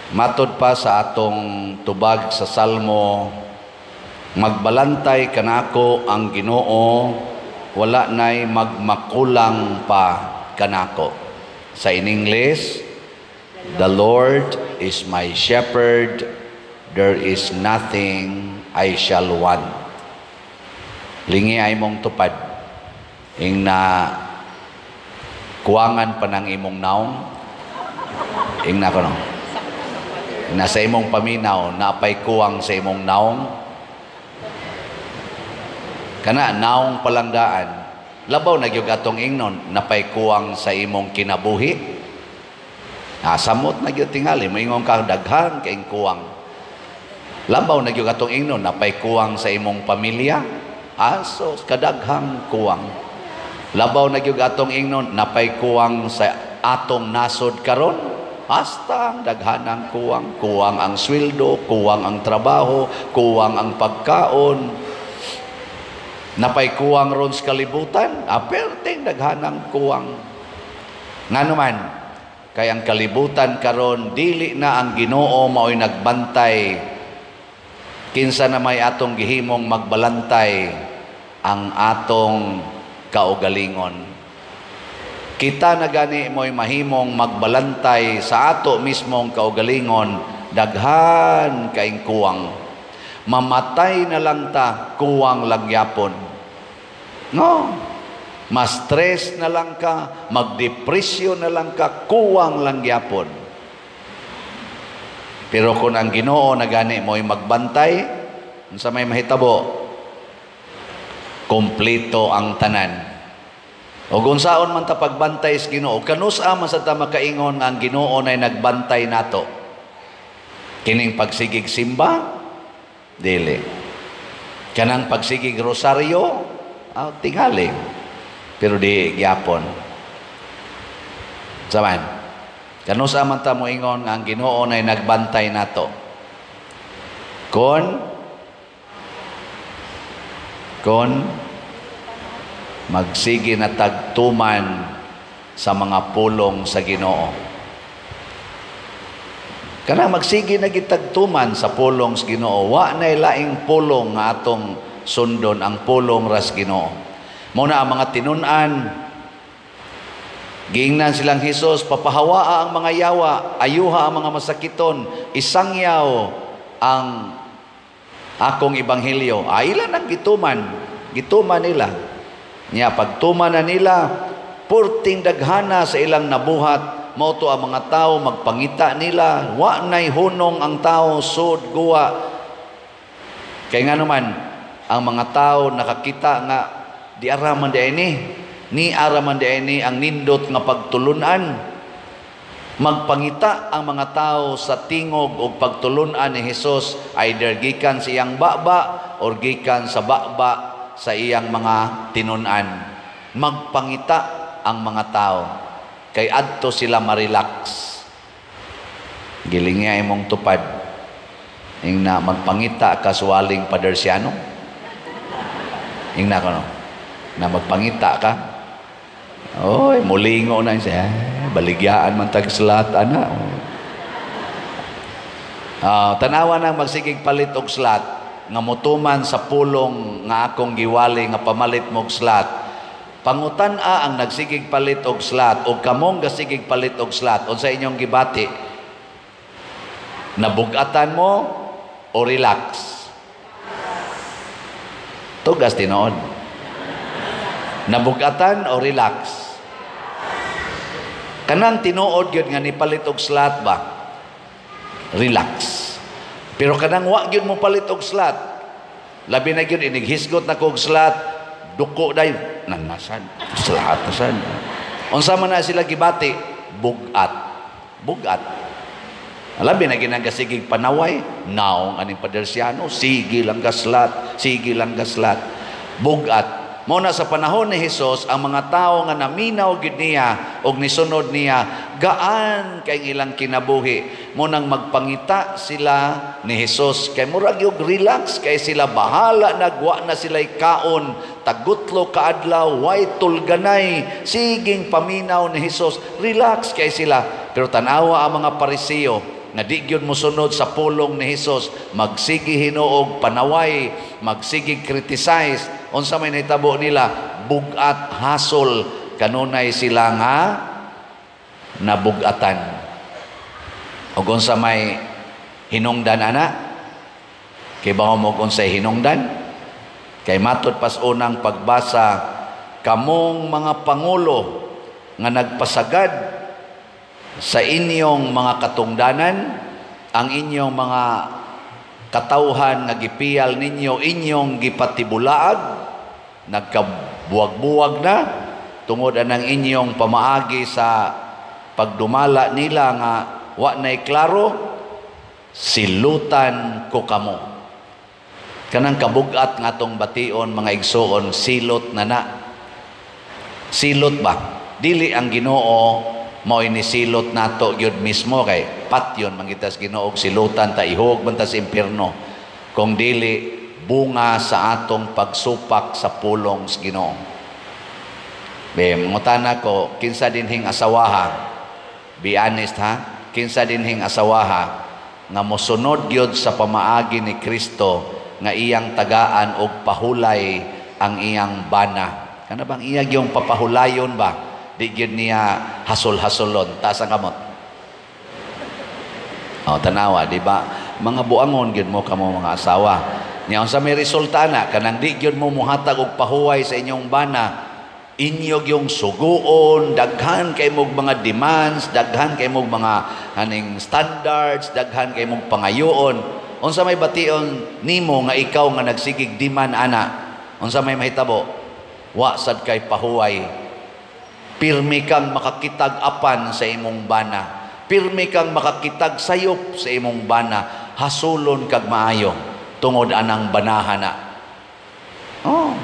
Matod pa sa atong tubag sa Salmo, magbalantay kanako ang Ginoo, wala nay magmakulang pa kanako. Sa in English, "The Lord is my shepherd, there is nothing I shall want." Lingi ay mong tupad. Ing na kuwangan pa ng imong naong. Ing na kono. Na sa imong paminaw, napay kuwang sa imong naong. Kana naong palangdaan. Labaw na gyud atong ingnon, napay kuwang sa imong kinabuhi. Ah, samot na gyud tingali, moingon ka daghan kay kuwang. Labaw na gyud atong ingnon, napay kuwang sa imong pamilya. Asos kadaghang kuwang. Labaw na gyud atong ingnon, napay kuwang sa atong nasod karon. Hasta ang daghanang kuwang, kuwang ang sweldo, kuwang ang trabaho, kuwang ang pagkaon. Napay kuwang ron sa kalibutan, aperting daghanang kuwang. Ngano man, kay ang kalibutan karon dili na ang Ginoo mao'y nagbantay. Kinsa na may atong gihimong magbalantay? Ang atong kaugalingon. Kita na gani mo'y mahimong magbalantay sa ato mismong kaugalingon, daghan kaing kuwang. Mamatay na lang ta, kuwang lang yapon. No? Ma-stress na lang ka, magdepresyon na lang ka, kuwang lang yapon. Pero kung ang Ginoo na gani mo'y magbantay, unsa may mahitabo? Kompleto ang tanan. O kung saon man ta pagbantay sa Ginoo, kanus-a man sa ta makaingon nga ang Ginoo nay nagbantay nato? Kining pagsigig simba? Dili. Kanang pagsigig rosaryo? Ah, tingali. Pero di gyapon. Saman. Kanus-a man ta moingon nga ang Ginoo nay nagbantay nato? Kon magsige na tagtuman sa mga pulong sa Ginoo. Kana magsige na gitagtuman sa pulong sa Ginoo, wa nay laing pulong nga atong sundon, ang pulong ras Ginoo. Mao na ang mga tinun-an, giingnan silang Hesus, "Papahawaa ang mga yawa, ayuha ang mga masakiton, isangyaw ang akong ebanghelyo." Ay ilan ang gituman, gituman nila. Nya pagtuman na nila, purting daghana sa ilang nabuhat, mao to ang mga tao magpangita nila, wa nay hunong ang tao sud guwa. Kay ngano man, ang mga tao nakakita nga di araman di ini, ni araman di ini ang nindot nga pagtulunan. Magpangita ang mga tao sa tingog og pagtulunan ni Hesus, either gikan sa iyang baba or gikan sa baba sa iyang mga tinun-an. Magpangita ang mga tao kay adto sila ma-relax. Giling nga imong tupad. Ing na magpangita ka suwaling Padersiano. Ing na kono. Na magpangita ka. Oy, mulingo na siya. Baligyaan man tag slot ana. Tanawa nang magsigig palit og slot nga motuman sa pulong nga akong giwali nga pamalit mo og slot. Pangutan-a ang nagsigig palit og slot og kamong gasigig palit og slot, unsa inyong gibati? Nabugatan mo o relax? Tugas tinuod. Nabugatan o relax? Kanang tinuod gyud nga nipalit og slot ba? Relax. Pero kanang wa gyud mo palit og slot, labi na gyud inighisgot na kog slot, duko day nanasan, slot nasan. Unsa man na sila gibati? Bugat. Bugat. Labi na ginagasigig panaway, naong aning Padersiano, sige lang gaslat, sige lang gaslat. Bugat. Mao na sa panahon ni Hesus, ang mga tao nga naminaw gid niya og nisunod niya, gaan kay ilang kinabuhi. Mo nang magpangita sila ni Hesus kay murag og relax kay sila, bahala nagwa na sila'y kaon, tagutlo ka adlaw way tulganay, siging paminaw ni Hesus, relax kay sila. Pero tan-awa ang mga Pariseo, nga di gyud mosunod sa pulong ni Hesus, magsige hinuog panaway, magsige criticize. Unsa may nahitabo nila? Bugat, hasol, kanunay sila nga nabugatan. Ug unsa may hinungdan ana? Kay ba mo unsay hinungdan? Kay matud pas unang pagbasa, kamong mga pangulo nga nagpasagad sa inyong mga katungdanan, ang inyong mga katawhan nga gipiyal ninyo, inyong gipatibulaag, nagkabuwag-buwag na tungod anang inyong pamaagi sa pagdumala nila nga wa na'y klaro, silutan ko kamo. Kanang kabugat nga atong bation, mga igsuon, silot na na. Silot ba? Dili ang Ginoo mao'y nisilot nato gyud mismo, kay patyon man kita sa Ginoo, silutan ta, ihog man ta sa impierno. Kung dili, bunga sa atong pagsupak sa pulong sa Ginoo. Be, mangutana ko, kinsa dinhing asawaha? Be honest ha, kinsa dinhing asawaha nga mosunod gyud sa pamaagi ni Kristo nga iyang tagaan og pahulay ang iyang bana? Kana bang iya gyung papahulayon ba? Di gyud niya hasol-hasolon. Taas ang kamot. O, tanawa, di ba? Mga buangon gyud mo kamo mga asawa. Nya unsa may resulta na? Kanang di gyud mo muhatag og pahuway sa inyong bana, inyo yung suguon, daghan kay mog mga demands, daghan kay mog mga haning standards, daghan kay mog pangayoon. Unsa may bation nimo nga ikaw nga nagsigig demand ana? Unsa may mahitabo? Wa sad kay pahuway. Pirmi kang makakitag apan sa imong bana. Pirmi kang makakitag sayop sa imong bana. Hasulon kag maayo tungod anang banaha na. Oh.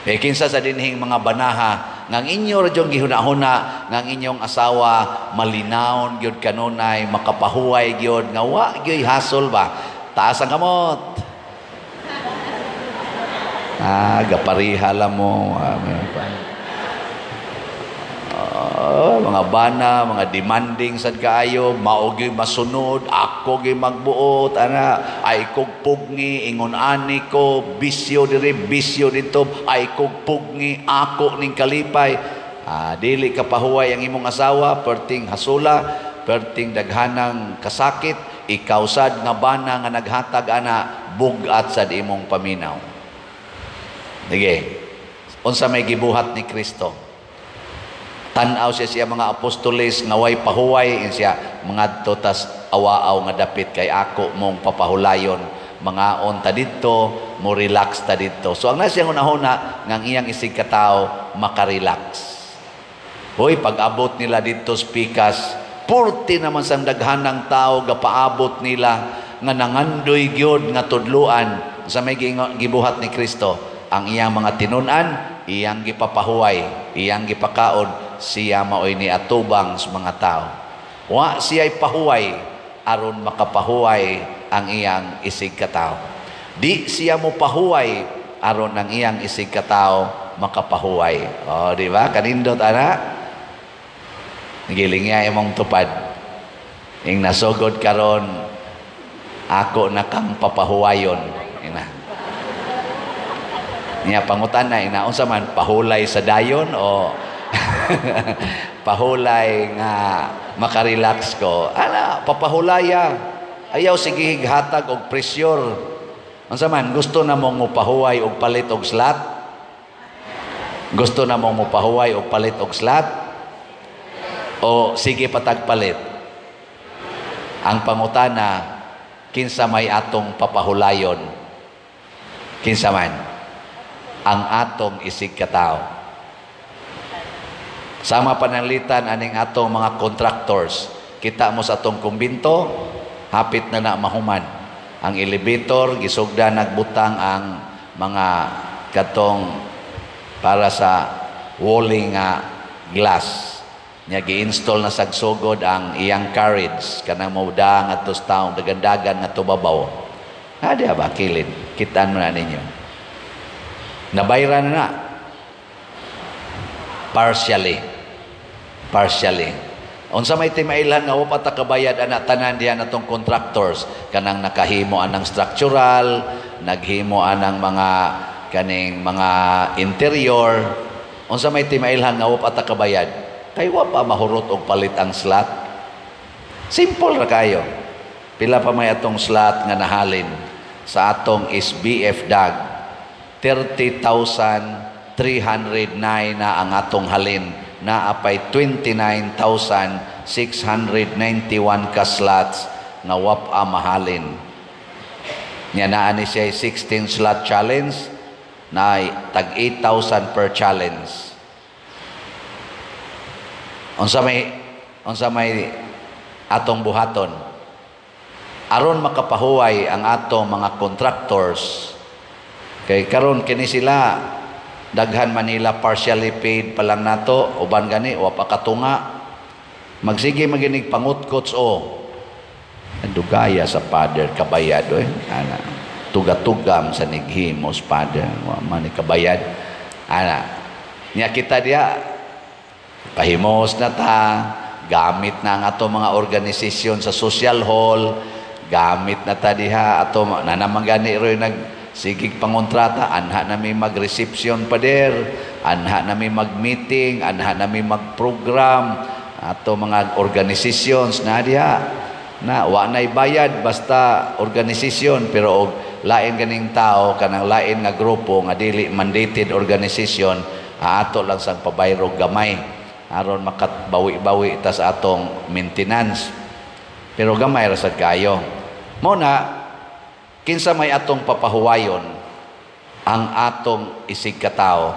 E kinsa sa dinhing mga banaha ngang inyo ra gyud gihuna-huna ngang inyong asawa malinawon gyud kanunay, makapahuway gyud nga wa gyud hasol ba? Taas ang kamot. Ah, gapariha lang mo. Ah, oh, mga bana, mga demanding sad kaayo, mao gyud masunod, ako gyud magbuot, ana, ay kog pugni, ingon ani ko, bisyo diri, bisyo didto, ay kog pugni, ako ning kalipay. Ah, dili ka pahuway ang imong asawa, perting hasula, perting daghanang kasakit, ikaw sad nga bana nga naghatag ana, bugat sad imong paminaw. Sige. Unsa may gibuhat ni Kristo? Tan-aw siya siya mga apostoles nga way pahuway, siya mangadto tas awaaw nga dapit kay ako mong papahulayon, mangaon ta didto, mo relax ta didto. So ang nasa iyang hunahuna nga ang iyang isig katawo makarelax. Hoy, pag-abot nila didto sa pikas, purti naman sang daghanang tao gapaabot nila nga nangandoy gyud nga tudluan. Sa may gibuhat ni Kristo, ang iyang mga tinun-an, iyang gipapahuway, iyang gipakaon, siya maoy ni atubang sa mga tao. Wa siya'y pahuway aron makapahuway ang iyang isig katao. Di siya mo pahuway aron ang iyang isig katao makapahuway. O, di ba? Kanindot ana. Giling niya imong tupad. Ing nasugod karon ako na kang papahuwayon. Ina. Niya pangutan na ina unsa man, pahulay sa dayon o pahulay nga makarelax ko? Ana, papahulaya. Ayaw sige hatag og pressure. Unsa man, gusto na mong mopahuway og palit og slot? Gusto na mong mopahuway og palit og slot? O sige patagpalit? Ang pangutana, kinsa may atong papahulayon? Kinsa man? Ang atong isig katao. Sama pananglitan aning atong mga contractors. Kita mo sa atong kumbinto, hapit na na mahuman. Ang elevator, gisugda nagbutang ang mga katong para sa walling nga glass. Nya gi-install na sagsugod ang iyang carriage kanang mauda nga sa taong dagandagan nga tubabaw. Ha, di ba kilid? Kitaan mo na ninyo. Nabayra na na. Partially. Partially. Unsa may timailhan nga wa pa ta kabayad ana tanan diha natong contractors, kanang nakahimo anang structural, naghimo anang mga kaning mga interior? Unsa may timailhan nga wa pa ta kabayad? Kay wa pa mahurot og palit ang slot. Simple ra kayo. Pila pa may atong slot nga nahalin sa atong SBF DAG? 30,309 na ang atong halin. Naa pay 29,691 ka slots nga wa pa mahalin. Nya naa ni siya 16 slot challenge na tag 8,000 per challenge. Unsa may atong buhaton aron makapahuway ang atong mga contractors? Kay karon kini sila, daghan Manila, partially paid pa lang nato, uban gani wa pa katunga. Magsige maginig pangutkots o dugaya sa father kabayad oy, ana tugatugam sa nighimos, father, wa man ni kabayad ana. Nya kita diha, pahimos na ta, gamit na ang ato mga organisasyon sa social hall, gamit na ta diha ato na naman gani roy nag sigig pangontrata, anha na mi mag-reception, pader, anha na mi mag-meeting, anha na mi mag-program ato mga organizations na diha na wa nay bayad basta organisasyon. Pero og lain ganing tao, kanang lain nga grupo nga dili mandated organization, ato lang sang pabayrog gamay aron makabawi-bawi ta sa atong maintenance, pero gamay ra sad kayo. Mo na kinsa may atong papahuwayon ang atong isig katao?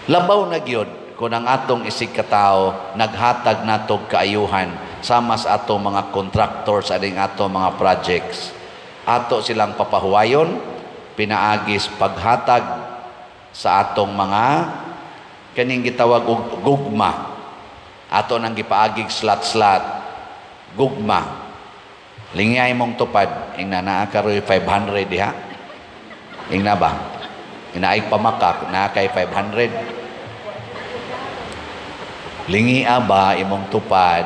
Labaw na gyud kung ang atong isig katao naghatag natog kaayuhan sama sa atong mga contractors aning atong mga projects. Ato silang papahuwayon pinaagis paghatag sa atong mga kaning gitawag og gugma. Ato nang gipaagig slot-slot, gugma. Lingyay mong tupad, ingna naa karoy 500 diha. Ingna ba? Inaay pamakak, naa kay 500. Lingia ba imong tupad?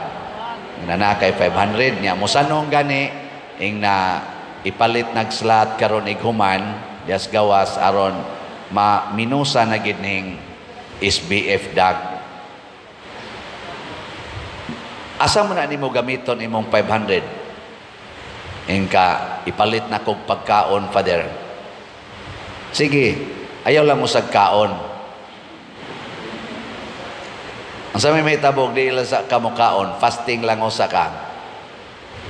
Ingna naa kay 500 nya mosanong gani, ingna ipalit nag slot karon ighuman dias gawas aron ma minusa na gid ning SBF DAG. Asa man na nimo gamiton imong 500? Ingka ipalit na kog pagkaon, Father. Sige, ayaw lang usag kaon. Ang sa may mahitabo, di lang sa kamukaon, fasting lang usa ka.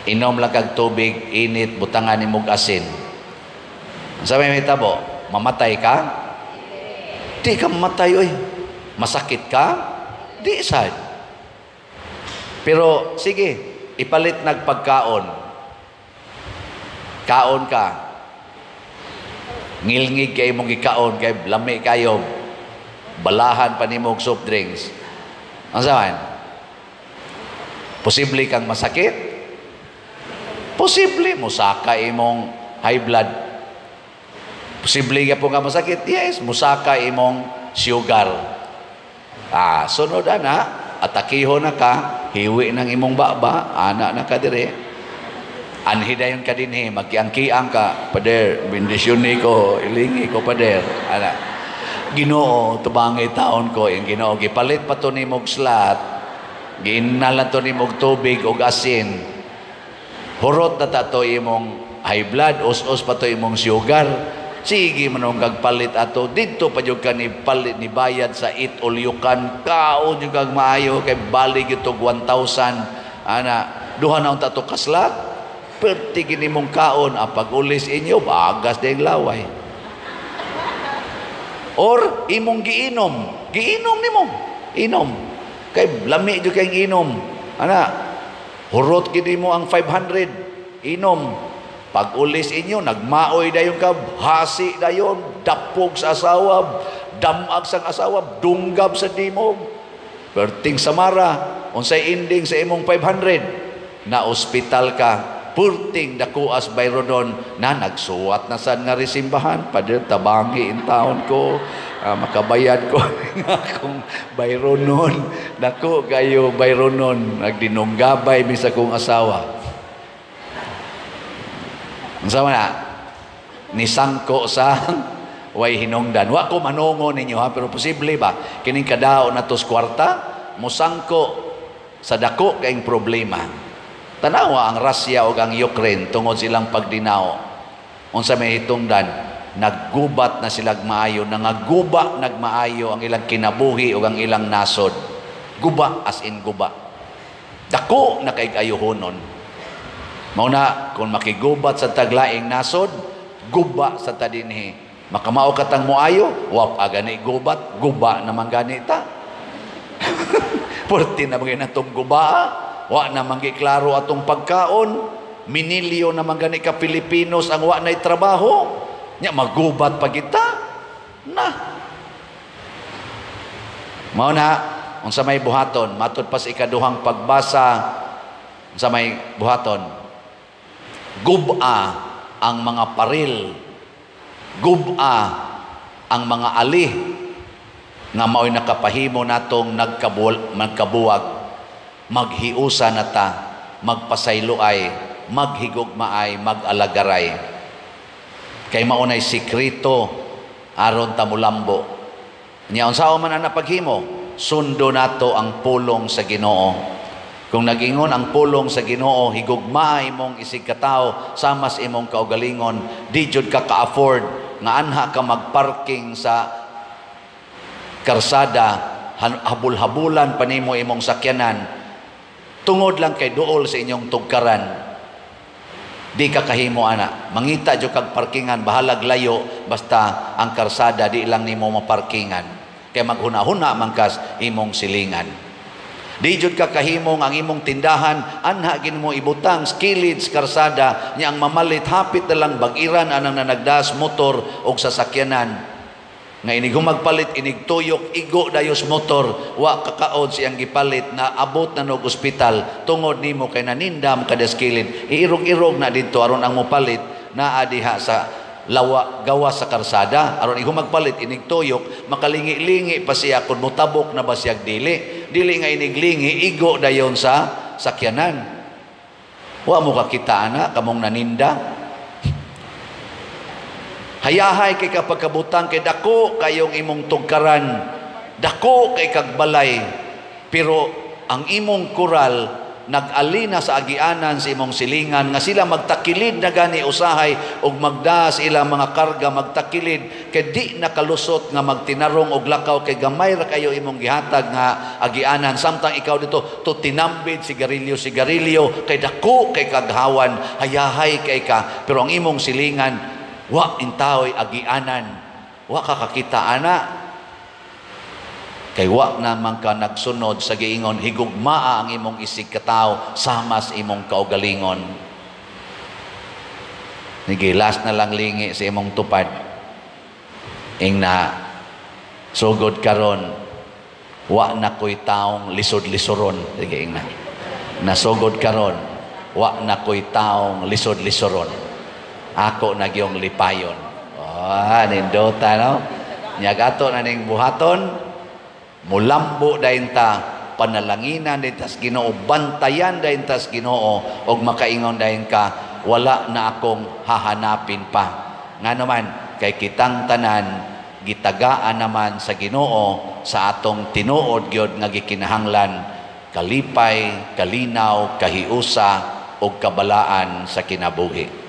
Inom lang kag tubig, init, butangan nimog asin. Ang sa may mahitabo, mamatay ka? Di ka mamatay, oy. Masakit ka? Di sad. Pero sige, ipalit nagpagkaon. Kaon ka. Ngilngig kay imong gikaon kay lami kayo. Balahan pa nimo og soft drinks. Ang saman? Posible kang masakit? Posible musaka imong high blood. Posible ka po nga masakit? Yes, musaka imong sugar. Ah, sunod ana, atakiho na ka, hiwi ng imong baba, ana na ka dire. Anhi dayon ka dinhi, magkiang-kiang ka, "Pader, bendisyon ni ko, ilingi ko, pader." Ana. "Ginoo, tubangi taon ko." Yung Ginoo, gipalit pa to nimog slot, giinalan to nimog tubig og asin. Hurot na ta to imong high blood, us-us pa to imong sugar. Sige manong kag palit ato didto pa jud ka ni palit ni bayad sa eat all you can, kaon jud kag maayo kay bali gyud tog 1,000 ana, duha na unta to ka slot. Perti gini mong kaon, ang pag-ulis inyo, bagas ding laway. Or imong giinom, giinom nimo, inom. Kay lami jud kay inom. Ana, hurot gid mo ang 500, inom. Pag ulis inyo, nagmaoy dayon ka, hasi dayon, dapog sa asawa, damag sa asawa, dunggab sa dimog. Perting samara, unsay ending sa imong 500? Na ospital ka. Purting dakuas bayronon na nagsuwat na sad nga risimbahan. Padre, tabangi in taon ko. Makabayad ko akong bayronon. Dako kayo bayronon. Nagdinunggabay mi sa kong asawa. Unsa man na? Nisangko sa way hinungdan. Wa ko manungo ninyo ha, pero posible ba? Kining kadao na tos kwarta, musangko sa dako kaing problema. Tanawa ang Russia o ang Ukraine tungod silang pagdinao. Unsa may hitungdan, naggubat na sila maayo, nangaguba nagmaayo ang ilang kinabuhi o ang ilang nasod. Guba as in guba. Dako na kay ayuhonon. Mao na kung makigubat sa taglaing nasod, guba sa tadinhi. Makamao katang moayo, wap agani gubat, guba naman gani ta. Purti na mga natong guba, wa na man klaro atong pagkaon, minilyo naman gani ka Pilipinos ang wa na'y trabaho, nya magubat pa kita. Na. Mao na unsa may buhaton, matud pa sa ikaduhang pagbasa, unsa may buhaton? Guba ang mga paril, guba ang mga ali nga mao'y nakapahimo natong nagkabuwag. Maghiusa na ta, magpasayloay, maghigugmaay, mag-alagaray. Kay maunay sikreto aron ta mulambo. Nya unsa man ana paghimo, sundo nato ang pulong sa Ginoo. Kung nag-ingon ang pulong sa Ginoo, higugmaa imong isig katawo samas imong kaugalingon, di jud ka ka-afford nga anha ka magparking sa karsada, habul-habulan pa nimo imong sakyanan tungod lang kay duol sa inyong tugkaran. Di ka kahimo ana, mangita jud kag parkingan, bahalag layo, basta ang karsada di lang nimo maparkingan, kay maghuna-huna man kas imong silingan. Di jud ka kahimong ang imong tindahan anha gin mo ibutang kilid sa karsada, nya ang mamalit hapit na lang bag-iran anang nanagdas motor og sasakyanan. Nga inig humagpalit, inig tuyok, igo dayos motor, wa kakaod siyang gipalit na abot na nog ospital tungod nimo kay nanindam kadas kilid. Iirog-irog na didto aron ang mopalit naa diha sa lawa gawa sa karsada, aron igo magpalit inig tuyok, makalingi-lingi pa siya kun motabok na ba siyag dili. Dili nga iniglingi, igo dayon sa sakyanan. Wa mo kakita ana kamong naninda. Hayahay kay kapagkabutang kay dako kayong imong tugkaran, dako kay kagbalay, pero ang imong kural nag-alina sa agianan sa imong silingan nga sila magtakilid na gani usahay og magdas ilang mga karga, magtakilid kay di nakalusot nga magtinarong og lakaw kay gamay ra kayo imong gihatag nga agianan, samtang ikaw dito to tinambid sigarilyo sigarilyo kay dako kay kaghawan. Hayahay kay ka, pero ang imong silingan wa intaoy agianan, wa ka kakita ana kay wa naman ka nagsunod sa giingon higugmaa ang imong isig katawo samas imong kaugalingon. Nigilas na lang lingi sa imong tupad. Ingna sugod karon wa na ko'y taong lisod-lisoron. Sige, ingna. Nasugod karon wa na ko'y taong lisod-lisoron. Ako na giyong lipayon. Oh, nindota no. Nyag ato na ning buhaton, mulambo dayon ta, panalanginan dayon tas Ginoo, bantayan dayon tas Ginoo, og makaingon dayon ka, wala na akong hahanapin pa. Nga naman, kay kitang tanan gitagaan naman sa Ginoo sa atong tinuod gyud nga gikinahanglan, kalipay, kalinaw, kahiusa ug kabalaan sa kinabuhi.